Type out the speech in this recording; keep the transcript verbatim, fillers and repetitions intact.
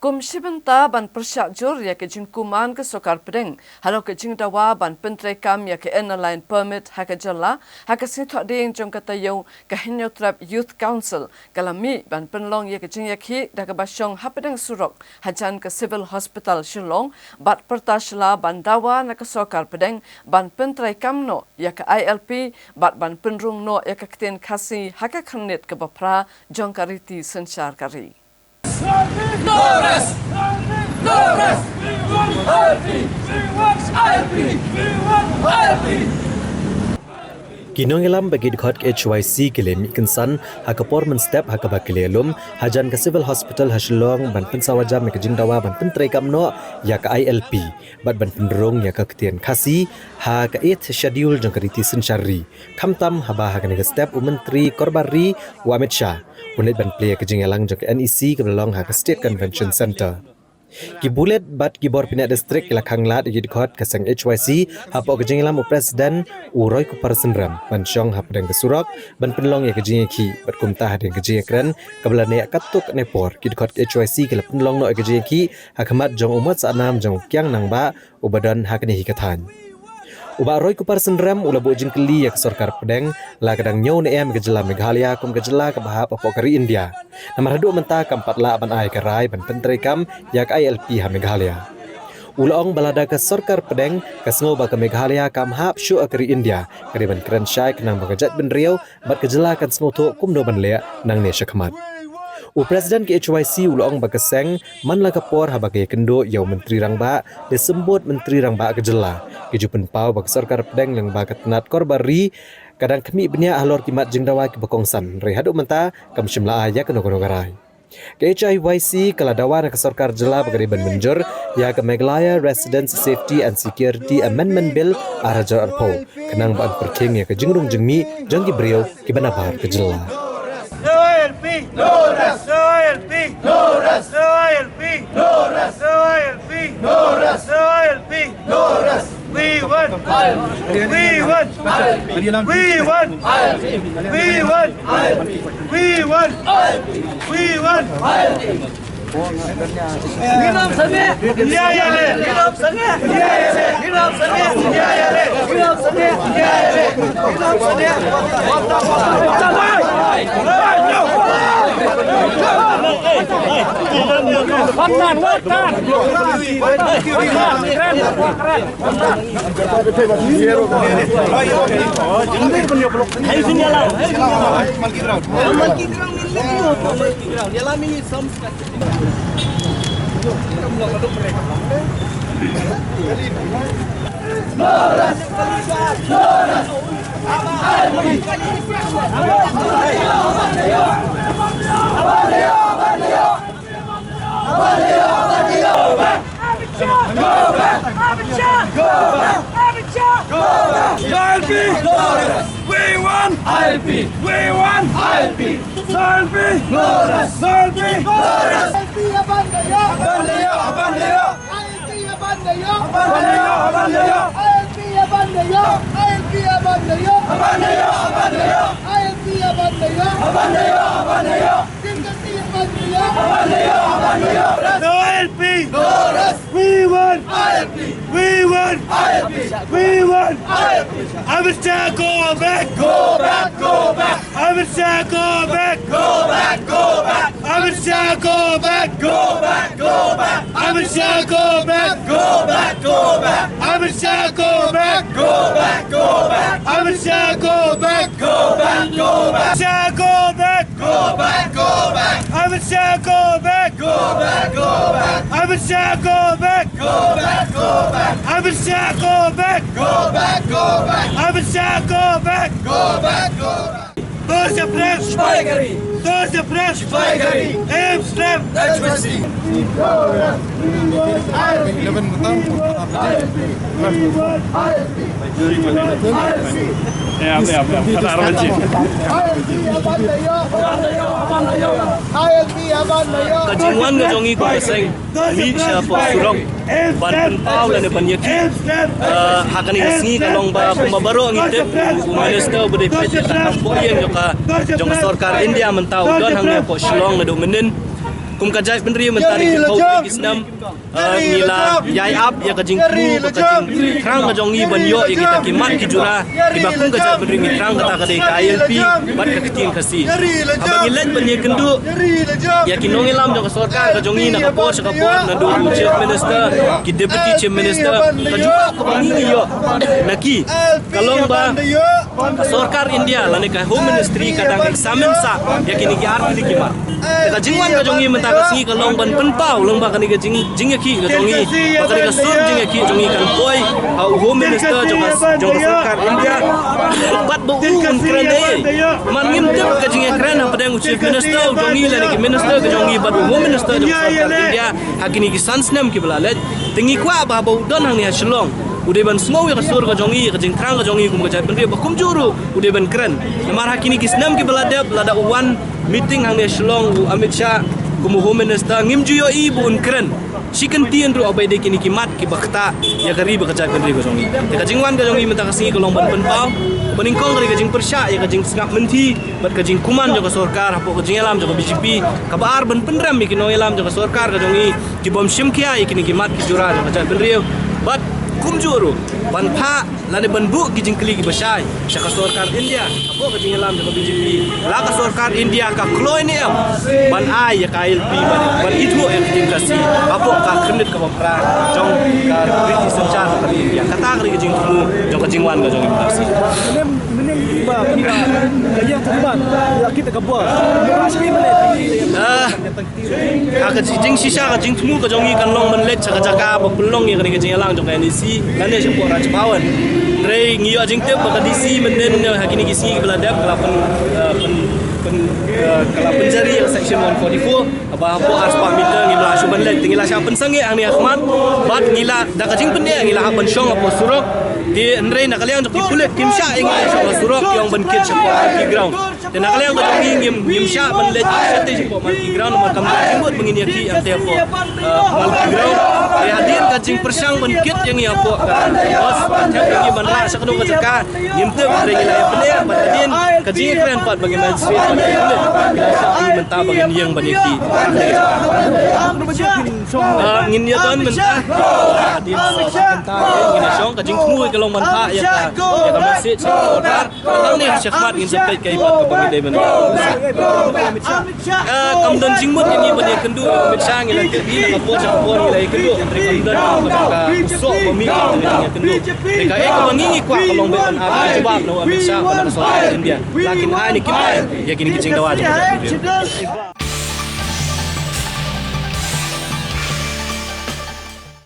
Kum shi bynta ban pyrshah jur ïa ka jingkuman ka sorkar pdeng halor ka jingdawa ban pyntreikam ïa ka Inner Line Permit ha ka jylla, ha ka sngi Thohdieng jong ka taïew ka Hynñiewtrep Youth Council ka la mih ban pynlong ïa ka jingïakhih da kaba shong hapdeng surok hajan ka Civil Hospital Shillong bad pyrta sha la ban dawa na ka sorkar pdeng ban pyntreikam noh ïa ka I L P bad ban pynrung noh ïa ka ktien Khasi ha ka khyrnit kaba phra jong ka riti synshar ka ri. No rest! No rest! We want I L P! We want I L P! We want I L P! Ki nongïalam bad ki dkhot H Y C ki la mih kynsan ha ka por mynstep ha kaba ki la lum hajan ka Civil Hospital ha Shillong ban pynsawa jam ïa ka jingdawa ban pyntreikam noh ïa ka I L P bad ban pynrung ïa ka ktien Khasi ha ka Eighth Schedule jong ka riti synshar ri. Khamtam haba ha kane ka step u Myntri Korbar Ri u Amit Shah un leit ban plie ïa ka jingïalang jong ka N E C kaba la long ha ka State Convention Centre. Ki pulit bad ki bor pynïaid district ki la khang lad ïa ki dkhot ka seng H Y C hapoh ka jingïalam u President u Roycupar Synrem ban shong hapdeng ka surok ban pynlong ïa ka jingïakhih bad kumta hadien ka jingïakren kaba la neh katto katne por ki dkhot ka H Y C ki la pynlong noh ïa ka jingïakhih ha khmat jong u Mot Sahnam jong u Kiang Nangbah uba don ha kane hi ka thaiñ. U Bah Roycupar Synrem u la buh jingkylli ïa ka sorkar pdeng la ka dang ñiew ne em ïa ka jylla Meghalaya kum ka jylla kaba hap hapoh ka ri India. Namar haduh mynta kam pat lah ban ai ka rai ban pyntreikam ïa ka I L P ha Meghalaya. U la ong ba lada ka sorkar pdeng ka sngew ba ka Meghalaya kam hap shuh ha ka ri India, ka dei ban kren shai khnang ba ka jaitbynriew bad ka jylla kan sngewthuh kumno ban leh nangne shakhmat. U President ka H Y C u la ong ba ka seng man la ka por haba ka ïakynduh ïa u Myntri Rangbah, da symbud Myntri Rangbah ka jylla, ka ju pynpaw ba ka sorkar pdeng lyngba ka tnat Korbar Ri ka dang khmih bniah halor ki mat jingdawa kiba kongsan, hynrei haduh mynta kam shym la ai ïa kano kano ka rai. Ka H Y C ka la dawa na ka sorkar jylla ba ka dei ban mynjur ïa ka Meghalaya Residents Safety and Security Amendment Bill ar hajar arphew, khnang ban pyrkhing ïa ka jingrung jingmih jong ki briew kiba nabar ka jylla. No I L P! No rest! No I L P! No rest! No I L P! No rest! No I L P! No rest! No I L P! No rest! We want! We want! We want! We want! We want! We want! I L P! We want I L P! We want I L P! No I L P! No rest! No I L P! No rest! I L P abandon! Abandon! Abandon! I L P abandon! Abandon! Abandon! I L P abandon! I L P abandon! Abandon! Abandon! I L P abandon! Abandon! Abandon! No I L P! No rest! We want I L P! We want I L P! We want I L P! Amit Shah, go back! Go back! Go back! Amit Shah, go back! Go back! Go back! Amit Shah, go back! Go back! Go back! Amit Shah, go back! Go back! Go back! Amit Shah, go back! Go back! Go back! Amit Shah, go back! Go back! Go back! Shah, go back! Go back, go back. Amit Shah, go back. Go back, go back. Amit Shah, go back. Go back, go back. Amit Shah, go back. Go back, go back. Amit Shah, go back. Go back, go back. Torch the press. Spy kari. Torch the press. Spy kari. Aim strap. H Y C. Ka jingwan ka jong ngi kum ka seng mih shapoh surok ban pynpaw lane ban ïakhih, eh, ha kane ka sngi ka long ba kumba baroh ngi tip, u minister uba dei peit ïa ka kam poh ïing jong ka, jong ka sorkar India mynta u don hangne hapoh Shillong naduh mynnin. Kum ka jaitbynriew mynta ki phew tylli ki snem, eh, ngi la ïai ap ïa ka jingthmu bad ka jingthrang ka jong ngi ban ïoh ïa kita ki mat ki jura kiba kum ka jaitbynriew ngi thrang, kata ka dei ka I L P bad ka ktien Khasi. Haba ngi leit ban ïakynduh ïa ki nongïalam jong ka sorkar ka jong ngi na ka por sha ka por, naduh u Chief Minister, ki Deputy Chief Minister, ka jubab kaba ngi ïoh na ki ka long ba ka sorkar India lane ka Home Ministry ka dang examine sah ïa kine ki ar tylli ki mat. Te ka jingwan ka jong ngi mynta ka sngi ka long ban pynpaw lyngba kane ka jing, jingïakhih ka jong ngi, ba kane ka sur jingïakhih jong ngi kan poi ha u Home Minister jong ka, jong ka sorkar India, bad ba u un kren ei ei. Man ngim tip ka jingïakren hapdeng u Chief Minister u jong ngi lane ki Minister ka jong ngi bad u Home Minister jong ka sorkar India ha kine ki san snem kiba la leit. Te ngi kwah ba haba u don hangne ha Shillong u dei ban sngew ïa ka sur ka jong ngi, ïa ka jingthrang ka jong ngi kum ka jaitbynriew, ba kumjuh ruh u dei ban kren. Namar ha kine ki snem kiba la dep, lada u wan meeting hangne ha Shillong u Amit Shah kum u Home Minister, ngim ju ïohi ba un kren shi kyntien ruh haba ïadei kine ki mat kiba ktah ïa ka ri bad ka jaitbynriew ka jong ngi. Te ka jingwan ka jong ngi mynta ka sngi ka long ban pynpaw, ba nyngkong ka dei ka jingpyrshah ïa ka jingsngap mynthi bad ka jingkmen jong ka sorkar hapoh ka jingïalam jong ka B J P. Kaba ar, ban pynrem ïa ki nongïalam jong ka sorkar ka jong ngi ki bym shim khia ïa kine ki mat ki jura jong ka jaitbynriew. Bad kumjuh ruh ban phah lane ban buh ki jingkylli kiba shai sha ka sorkar India hapoh ka jingïalam jong ka B J P, la ka sorkar India ka kloi ne em ban ai ïa ka I L P ban, ban ithuh ïa ka ktien Khasi hapoh ka khyrnit kaba phra jong ka riti synshar ka ri India. Kata ka dei ka jingthmu jong ka jingwan ka jong ngi mynta ka sngi. Mynne, mynne ba, ba ka ïa ka ban ïa kita ka bor. Mynne, ah, ha ka jingshisha ka jingthmu ka jong ngi kan long ban leit sha ka jaka ba pynlong ïa kane ka jingïalang jong ka N E C lane shapoh Raj Bhavan. Hynrei ngi ïoh jingtip ba ka D C mynne ha kine ki sngi kiba la dep ka la pyn, eh, pyn, pyn, eh, ka la pynjari ïa ka section one forty-four. Ba hapoh arspah meter ngim lah shuh ban leit, te ngi la shah pynsangeh hangne ha khmat bad ngi la, da ka jingpyndep ngi la hap ban shong hapoh surok. Te hynrei na ka liang jong ki pulit kim shah ïa ngi ban shong ha surok, ki ong ban kit shapoh Malki Ground. Te na ka liang ka jong ngi ngim, ngim shah ban leit shatei shapoh Malki Ground namar kam don jingmut ba ngin ïakhih hangtei hapoh, eh, Malki Ground. Te hadien ka jingpyrshang ban kit ïa ngi hapoh ka bus, ban thep ïa ngi ban rah sha kano ka jaka ngim tip, hynrei ngi la ïa pyneh bad hadien ka jingïakren pat bad ki magistrate bad ki pulit, ngi la shah ïa ngi mynta ba ngin ïeng ban ïakhih. Ah, ngin ïa don mynta. Hadien mynta ngin ïa shong, ka jingthmu ka long ban phah ïa ka, ïa ka message sha ka sorkar. Nangne shakhmat ngin sa peit kaei pat kaba ngi dei ban. Ah, kam don jingmut ïa ngi ban ïakynduh ïa u Amit Shah, ngi la tip hi na ka por sha ka por ngi la ïakynduh. Kam don ka, ka soh ba mih ka ïakynduh. Te kaei kaba ngi ngi kwah ka long ban ai jubab na u Amit Shah bad na ka sorkar India. La kin ai ne kim ai ïa kine ki jingdawa jong ka jaitbynriew.